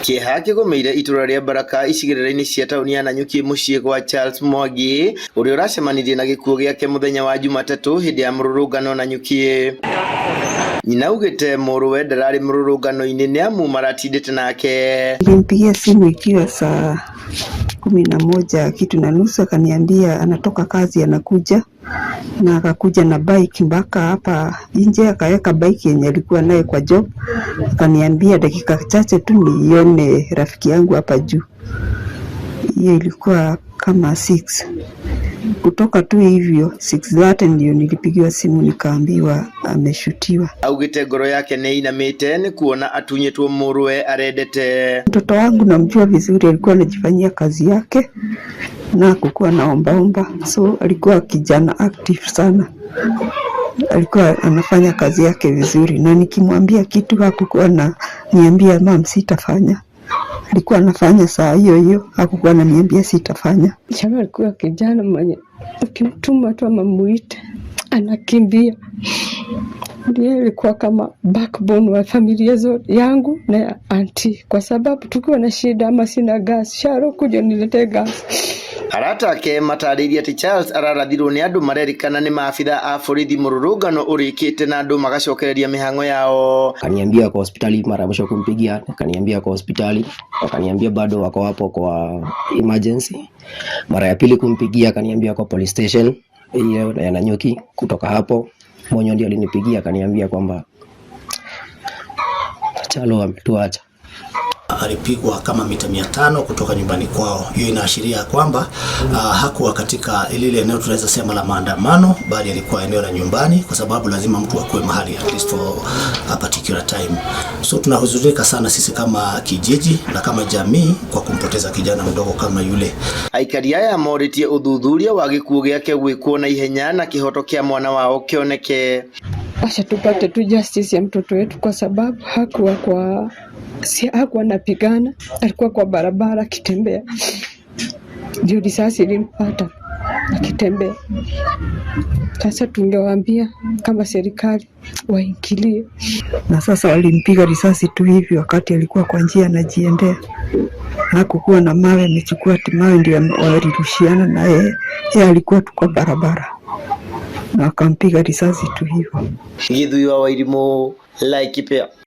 Kĩeha kĩgũmĩire itũra rĩa Baraka icigĩrĩra-inĩ cia taũni ya Nanyuki mũciĩ gwa Charles Mwangi ũrĩa ũracemanirie na gĩkuũ gĩake mũthenya wa Jumatatũ hĩndĩ ya mũrũrũngano Nanyuki. Nyina augĩte mũrũwe ndararĩ mũrũrũngano-inĩ nĩ amu maratindĩte nake. Nilimpigia simu ikiwa saa 11 kitu na nusu, akaniambia anatoka kazi anakuja, na akakuja na bike mpaka hapa nje, akaweka bike yenye alikuwa naye kwa job. Akaniambia dakika chache tu nione rafiki yangu hapa juu. Hiyo ilikuwa kama 6 kutoka tu hivyo 6:30 ndio nilipigiwa simu nikaambiwa ameshutiwa. Augĩte ngoro yake nĩ ĩinamĩte nĩ kuona atunyĩtwo mũrũwe arendete. Mtoto wangu namjua vizuri, alikuwa anajifanyia kazi yake na hakukuwa na ombaomba, so alikuwa kijana active sana, alikuwa anafanya kazi yake vizuri, na nikimwambia kitu hakukuwa na niambia mum, sitafanya. Alikuwa anafanya saa hiyo hiyo, hakukuwa ananiambia sitafanya. Chama alikuwa kijana mwenye ukimtuma tu ama muite anakimbia. Ndiye alikuwa kama backbone wa familia zote yangu na ya auntie, kwa sababu tukiwa na shida ama sina gas, Sharo kuja niletee gas. Arata ake matarĩirie atĩ Charles ararathirwo nĩ andũ marerĩkana nĩ maabitha a borithi mũrũrũngano ũrĩkĩte na andũ magacokereria mĩhang'o yao. Akaniambia kwa hospitali, mara ya mwisho kumpigia akaniambia kwa hospitali, wakaniambia bado wako hapo kwa emergency. Mara ya pili kumpigia akaniambia kwa police station hiyo ya Nanyuki. Kutoka hapo Monyo ndio alinipigia akaniambia kwamba Chalo ametuacha. Alipigwa kama mita 500 kutoka nyumbani kwao. Hiyo inaashiria kwamba hakuwa katika lile eneo tunaweza sema la maandamano, bali alikuwa eneo la nyumbani, kwa sababu lazima mtu akuwe mahali at least for a particular time. So tunahuzunika sana sisi kama kijiji na kama jamii kwa kumpoteza kijana mdogo kama yule. Aikari aya morĩtie ũthuthuria wa gĩkuũ gĩake gwĩkwo na ihenya na kĩhoto kĩa mwana wao kĩoneke. Acha tupate tu justice ya mtoto wetu, kwa sababu hakuwa kwa si, hakuwa anapigana, alikuwa kwa barabara akitembea, ndio risasi ilimpata akitembea. Sasa tungewaambia kama serikali waingilie. Na sasa walimpiga risasi tu hivi wakati alikuwa kwa njia anajiendea. Hakukuwa na mawe, amechukua ati mawe ndio walirushiana na yeye. Yeye alikuwa tu kwa barabara na wakampiga risasi tu hivyo. Githui wa Wairimũ, Laikipia.